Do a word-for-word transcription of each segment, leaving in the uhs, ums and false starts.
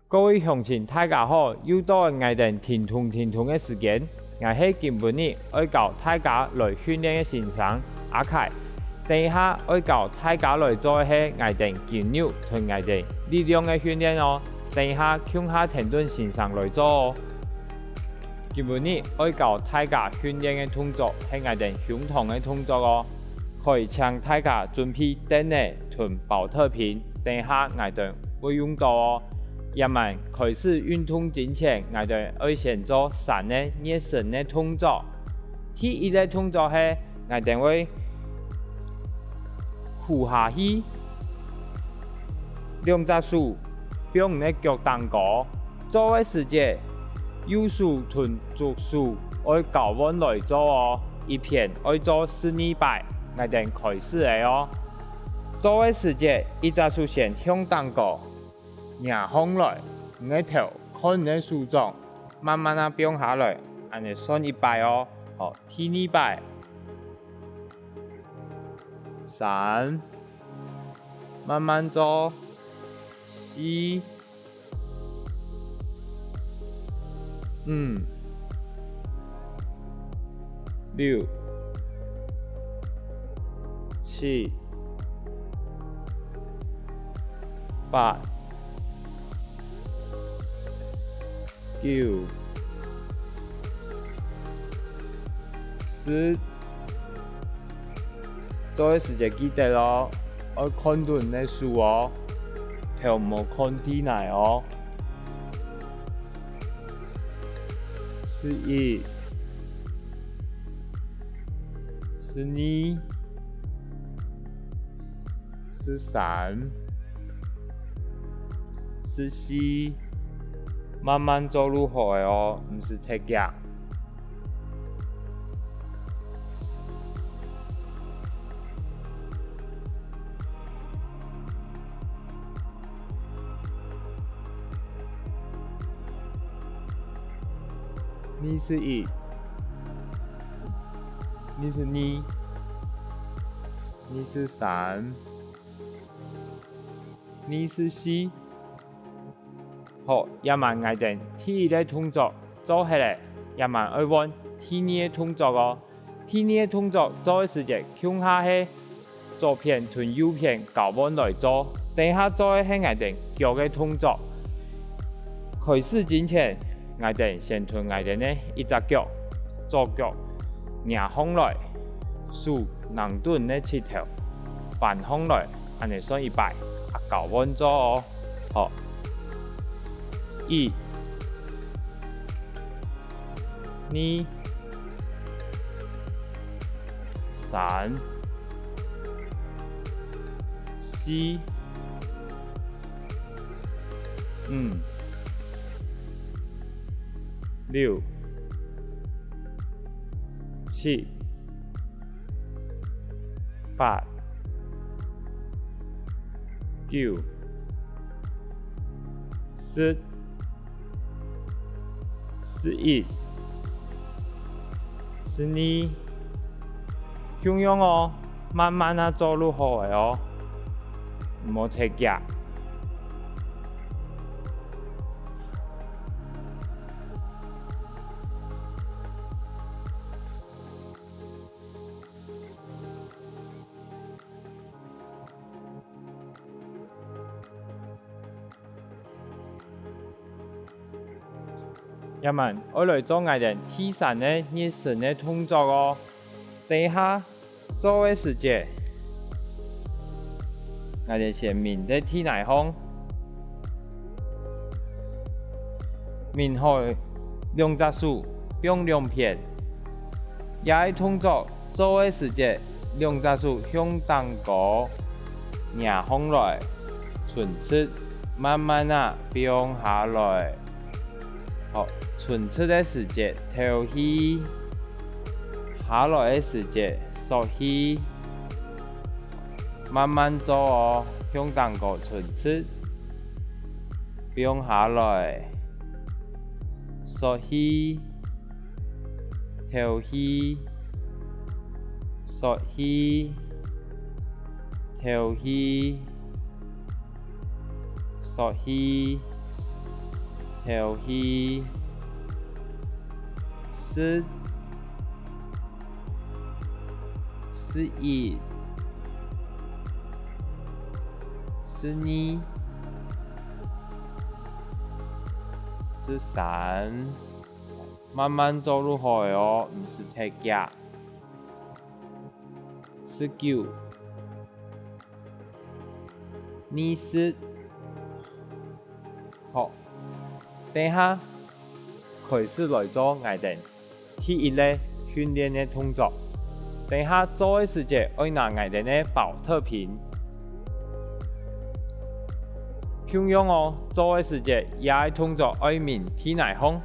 各位鄉親，大家好！又到𠊎兜停動停動个時間。𠊎係今晡日愛教大家來訓練个先生阿凱。等一下愛教大家來做个係𠊎兜肌肉同𠊎兜力量个訓練哦。等一下共下跈等先生來做哦。今晡日愛教大家訓練个動作係𠊎兜胸痛个動作哦。 可以請大家準備凳仔同寶特瓶，等一下𠊎兜會用到哦。這滿開始運動進前，𠊎兜愛先做三個熱身个動作。第一個動作係𠊎兜會跍下去，兩隻手放你个腳頂高， 做个時節，右手同左手愛交換來做哦，一片愛做十二擺，𠊎兜開始了哦。做个時節，一隻手先向頂高擎䟘來，你个頭看你个手掌，慢慢仔放下來，恁仔算一擺哦。好，第二擺，三， 慢慢做。四、五、六、七、八、九、十。 做个時節記得哦，愛看著你个手哦，頭毋好看地泥哦。十一、十二、十三、十四，慢慢做就好了哦，毋使忒遽。 二十一、二十二、二十三、二十四。好，這滿𠊎兜第一個動作做忒了，這滿愛換第二個動作哦。 第二個動作做个時節，共下係左片同右片交換來做。等一下做个係𠊎兜腳个動作。開始進前，𠊎兜先同𠊎兜个一隻腳，左腳擎䟘來，手挷等个膝頭，扳䟘來，恁仔算一擺，啊，交換做哦。好，一、 二、三、四、五、六、七、 八、九、十、十一、十二，共樣哦，慢慢仔做就好了哦，毋好忒遽。 這滿愛來做𠊎兜第三個熱身个動作哦。等一下做个時節，𠊎兜先眠在地泥項，眠好兩隻手放兩片。這個動作 做个時節，兩隻手向頂高擎䟘來，伸直，慢慢仔放下來。好，伸直个時節敨氣，下來个時節欶氣。慢慢做哦，向頂高伸直，放下來，欶氣。 敨氣，欶氣，敨氣，欶氣。敨氣，十、十一、十二、十三，慢慢做就好了哦，毋使忒遽。十九、二十，好，等下開始來做𠊎等第一个訓練个動作。等下做个時節愛拿𠊎等个寶特瓶，共樣哦，做个時節這个動作愛眠地泥項。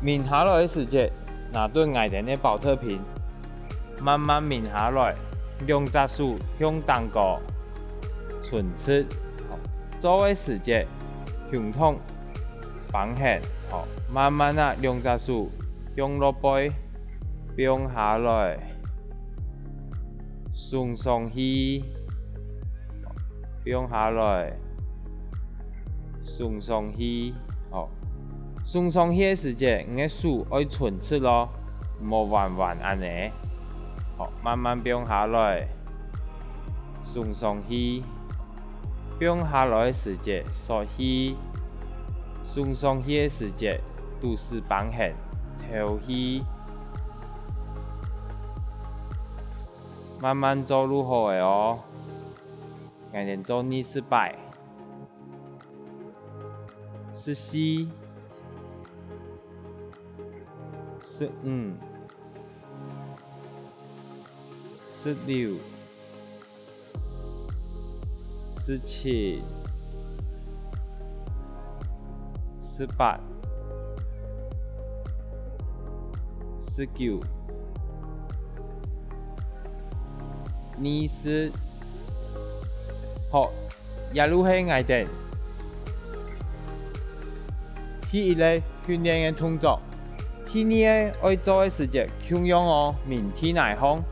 眠下來个時節，拿等𠊎等个寶特瓶，慢慢眠下來，兩隻手向頂高伸直。做个時節，胸痛繃絚，好，慢慢仔兩隻手向落背放下來。 鬆上去，放下來，鬆上去，好。鬆上去个時節，你个手愛伸直哦，毋好彎彎恁呢。好，慢慢放下來，鬆上去。放下來个時節，欶氣。鬆上去个時節，肚屎繃絚，敨氣。 慢慢做就好了哦。𠊎等做二十擺。十四、十五、十六、 十七、十八、十九、二十。好，這就係𠊎等第一个訓練个動作。第二个愛做个時節，共樣哦，眠地泥項，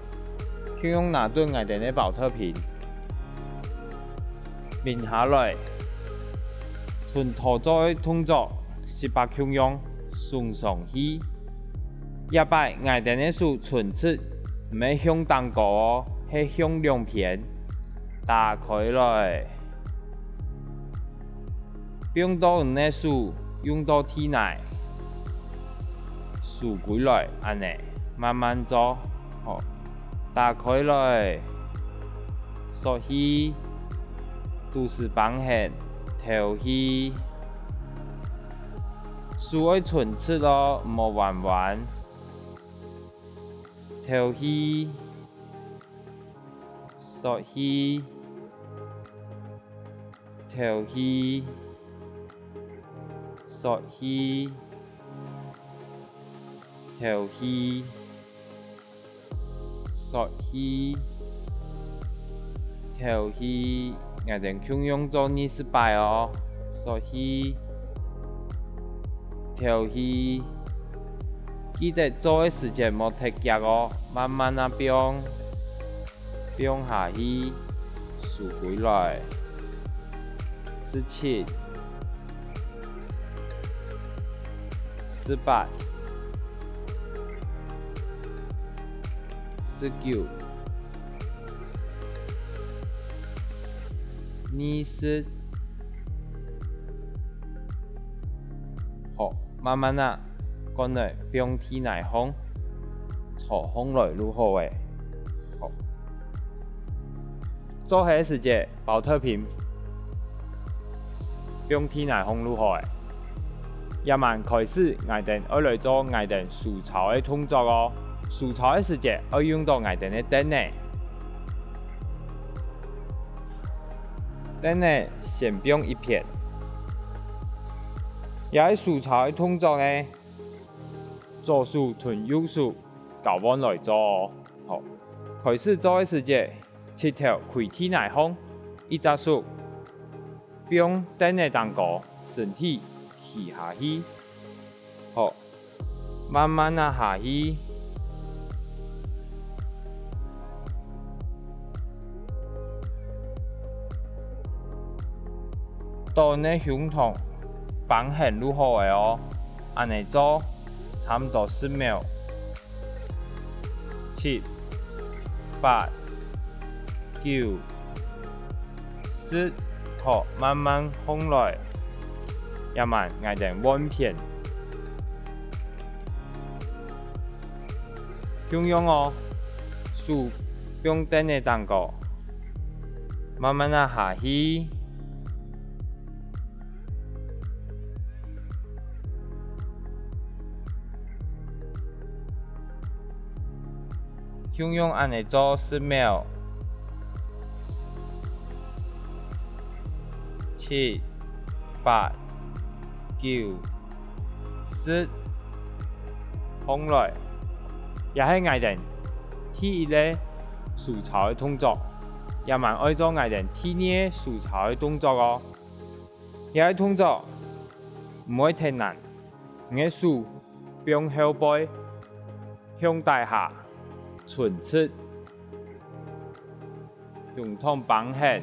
共樣拿等𠊎等个寶特瓶。 眠下來，同頭做个動作，十八共樣，鬆上去。這擺𠊎等个手伸直，毋係向頂高哦，係向兩片，打開來。 放到你个手用到地泥，收歸來，恁呢，慢慢做。好，打開來，欶氣，肚屎繃絚，敨氣。手愛伸直哦，毋好彎彎。敨氣，欶氣。 敨氣，欶氣，敨氣，欶氣，敨氣。𠊎兜共樣做二十擺哦。欶氣，敨氣。記得做个時節莫忒遽哦，慢慢仔放。 放下去，收歸來。十七、十八、十九、二十。好，慢慢仔， 趕來放地泥項，坐䟘來就好了。好。做伙个時節，寶特瓶放地泥項就好了。這滿開始，𠊎兜愛來做𠊎兜收操个動作哦。收操个時節，愛用到𠊎兜个凳仔。凳仔先放一片。這个收操个動作呢， 左手同右手交換來做哦。好，開始做个時節，膝頭跪地泥項，一隻手放凳仔頂高，身體跍下去。好，慢慢仔下去。到你胸痛，繃絚就好了哦。恁呢做，差毋多十秒。七、八、九、十，好，慢慢䟘來。這滿𠊎兜換片。 共樣哦，手放凳仔頂高，慢慢仔下去。共樣恁呢做十秒。七、八、九、 十，䟘來。這係𠊎兜第一个收操个動作，這滿愛做𠊎兜第二个收操个動作哦。這个動作毋會忒難，你个手放後背，向底下伸直。 胸痛繃絚，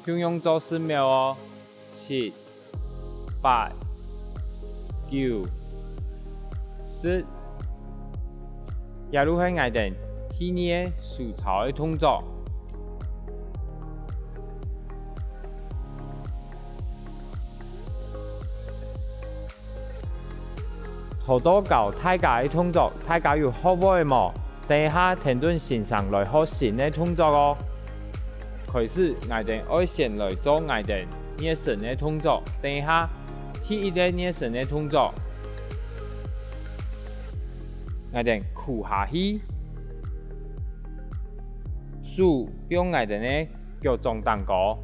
共樣做十秒哦。七、八、九、十。這就係𠊎兜第二个收操个動作。 頭到教大家个動作，大家有學會無？等一下跈等先生來學新个動作哦。開始，𠊎兜愛先來做𠊎兜熱身个動作。等一下，第一个熱身个動作，𠊎兜跍下去，手放𠊎兜个 腳掌頂高。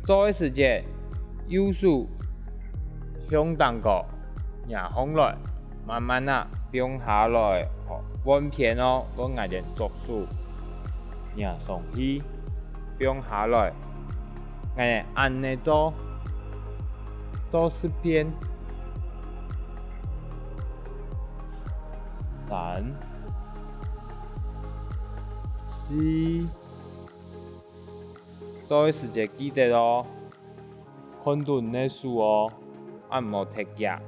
做个時節，右手向頂高擎䟘來，慢慢仔放下來，好，換片哦，換𠊎兜左手，擎上去，放下來。𠊎兜恁呢做，做十遍。三、四， 做个時節記得哦，看等你个手哦，毋好忒遽。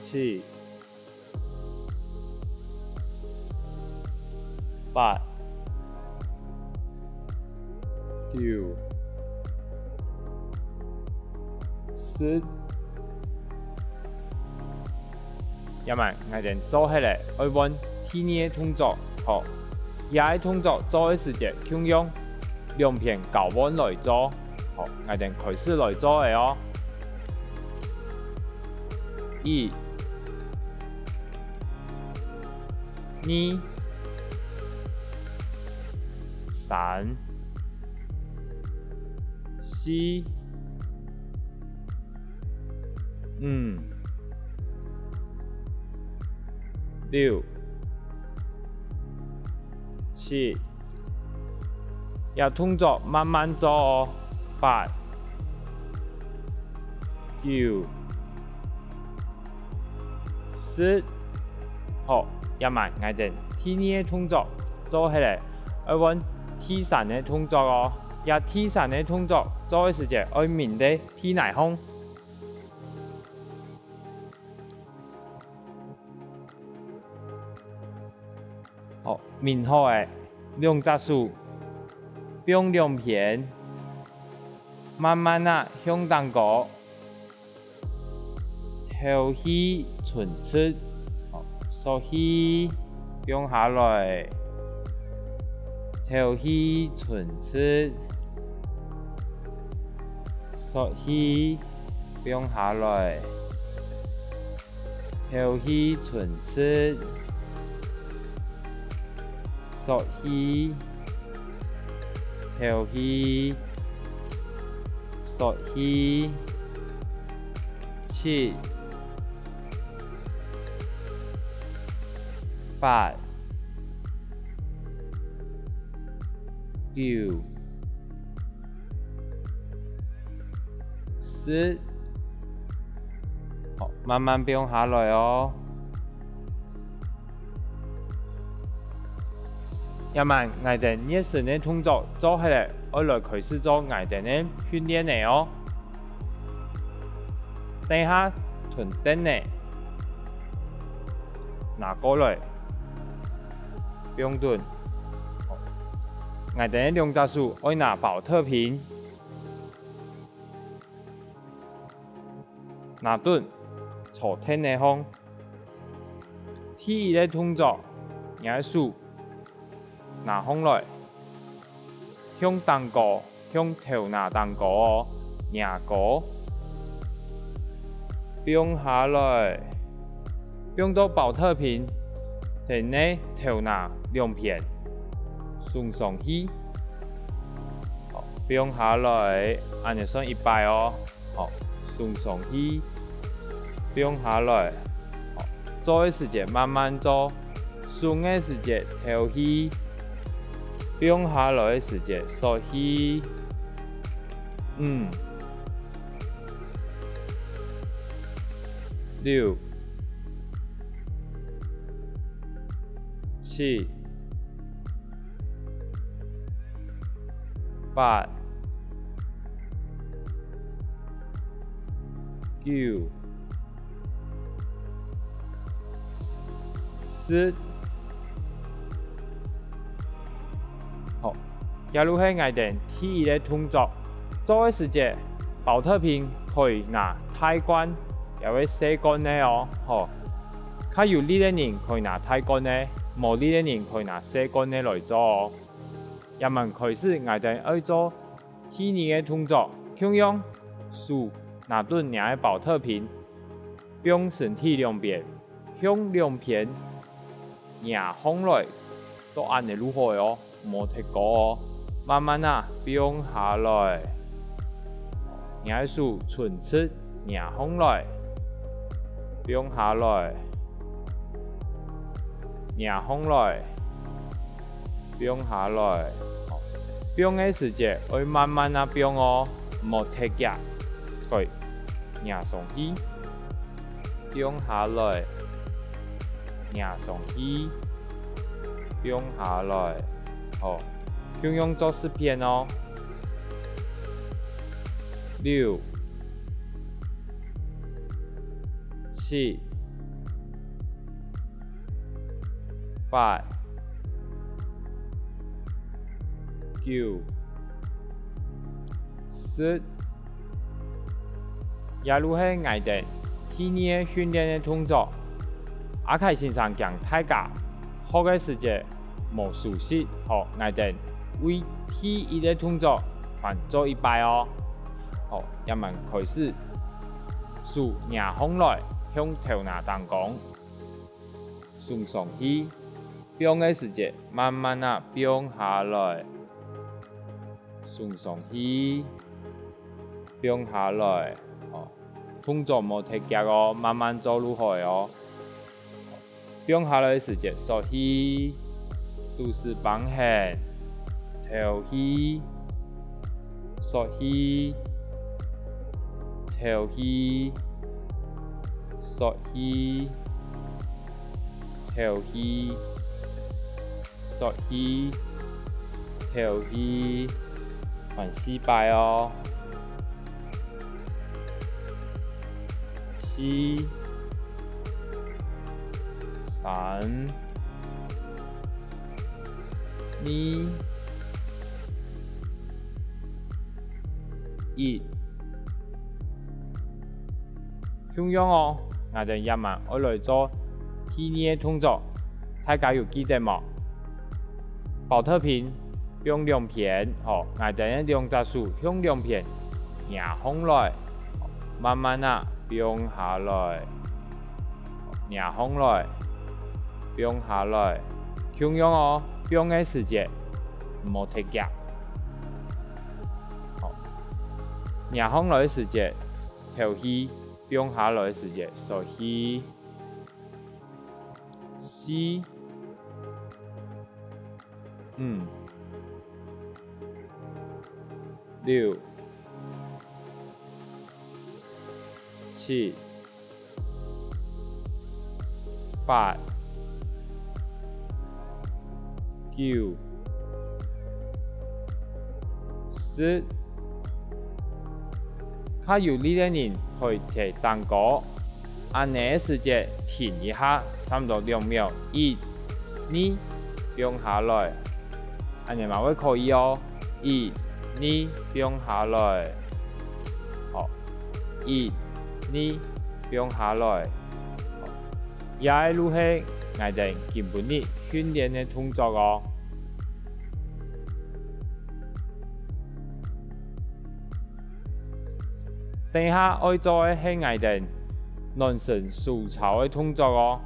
七、八、九、十。 這滿𠊎兜做忒了，愛換第二个動作。好，這个動作做个時節共樣，兩片交換來做。好，𠊎兜開始來做了哦。一、二、三、四、 五、六、七，這動作慢慢做哦。八、九、十。好，這滿𠊎兜第二个動作做忒了，愛換第三个動作哦。這第三个動作做个時節愛眠在地泥項。 好，眠好了，兩隻手放兩片，慢慢仔向頂高，敨氣伸直，好，吸氣放下來，敨氣伸直，吸氣放下來。 敨氣伸直，吸氣，敨氣，吸氣。七、八、九、 十。好，慢慢放下來哦。這滿𠊎兜熱身个動作做忒了，愛來開始做𠊎兜个訓練了哦。等下，同凳仔拿過來，放等。𠊎兜个兩隻手愛拿寶特瓶，拿等，坐凳仔項。 第一个動作，若个手拿䟘來，向頂高，向頭那頂高哦，若高，放下來，放到寶特瓶，同你頭那兩片，送上去。好，放下來，恁仔算一擺哦。 好，送上去，放下來。好，做个時節慢慢做，送个時節敨氣，放下來个時節欶氣。五、六、七、 八、九、十。好，這就係𠊎兜第一个動作。做个時節，寶特瓶可以拿大罐，也會細罐个哦。好，較有力个人可以拿大罐个，無力个人可以拿細罐个來做哦。 這滿開始，𠊎兜愛做第二个動作，共樣手拿等若个寶特瓶，放身體兩邊，向兩邊擎䟘來，到恁仔就好哦，莫忒高哦，慢慢仔放下來。若个手伸直，擎䟘來，放下來，擎䟘來。 放下來。放个時節愛慢慢仔放哦，莫忒遽。對，擎上去，放下來，擎上去，放下來。好，共樣做十遍哦。六、七、 八、九、十。這就係𠊎兜第二个訓練个動作。阿凱先生驚大家學个時節無熟悉，好，𠊎兜為第一个動作還做一擺哦。好，這滿開始，手擎䟘來，向頭那頂高。 送上去，放个時節慢慢仔放下來，送上去，放下來，哦，動作莫忒遽哦，慢慢做就好哦。放下來个時節欶氣，肚屎挷絚，敨氣，欶氣，敨氣，欶氣。 敨氣，欶氣，敨氣，還四擺哦。四、三、二、一。 共樣哦，𠊎兜這滿愛來做第二个動作，大家有記得無？寶特瓶放兩片，吼，𠊎兜个兩隻手向兩片擎䟘來，慢慢仔放下來，擎䟘來，放下來。共樣哦，放个時節，毋好忒遽。好，擎䟘來个時節，敨氣。 放下來時節，欶氣。四、五、六、七、八、九、十。較有力个人可以提擔高，恁呢个時節停一下，差毋多兩秒，一、二，放下來。恁呢嘛會可以哦，一、二，放下來。好，一、二，放下來。好，這个就係𠊎兜今晡日訓練个動作哦。 等下愛做个係𠊎兜暖身收操个動作哦。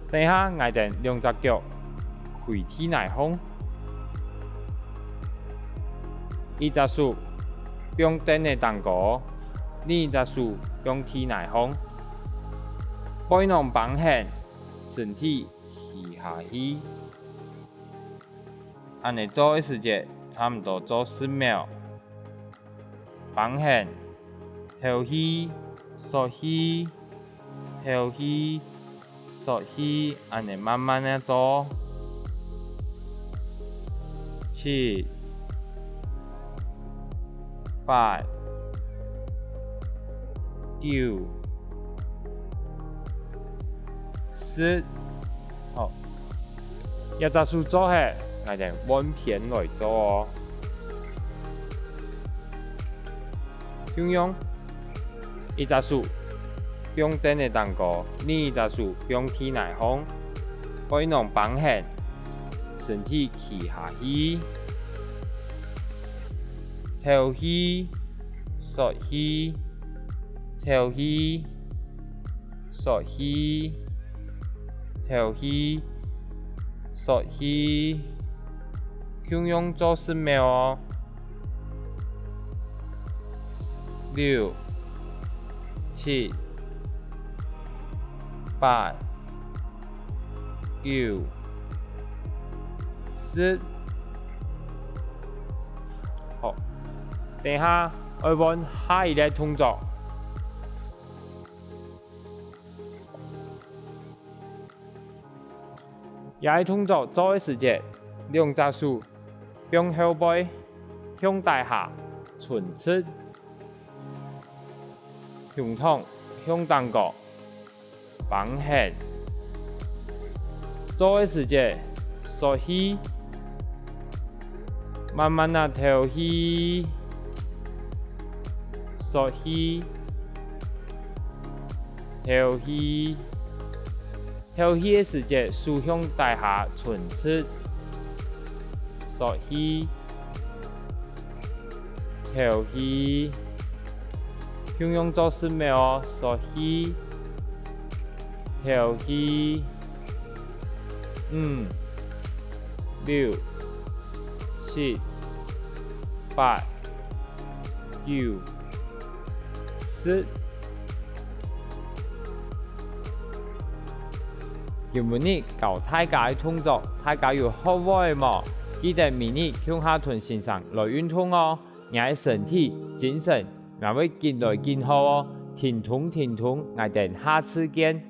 等下𠊎兜兩隻腳跪地泥項，一隻手放凳仔頂高，另一隻手放地泥項。 背囊繃絚，身體跍下去。恁呢做个時節，差毋多做十秒。繃絚，敨氣，欶氣，敨氣，欶氣，恁呢慢慢仔做。七、八、 九、十。好，這隻手做忒，𠊎兜換片來做哦。共樣，一隻手放凳仔頂高，另一隻手放地泥項，背囊繃絚，身體跍下去。 敨氣，欶氣，敨氣，欶氣，敨氣，欶氣。共樣做十秒哦。六、七、八、 九、十。好，等下愛換下一個動作。這個動作做个時節，兩隻手放後背，向底下伸直。 胸膛向頂高，繃絚。做个時節，欶氣，慢慢仔敨氣，欶氣，敨氣。 敨氣个時節，手向底下伸直，欶氣，敨氣。共樣做十秒哦，欶氣，敨氣。五、六、七、八、九、十。 今晡日教大家个動作，大家有學會無？記得每日共下同先生來運動哦！𠊎个身體、精神，𠊎會緊來緊好哦！停動，停動，𠊎等下次見！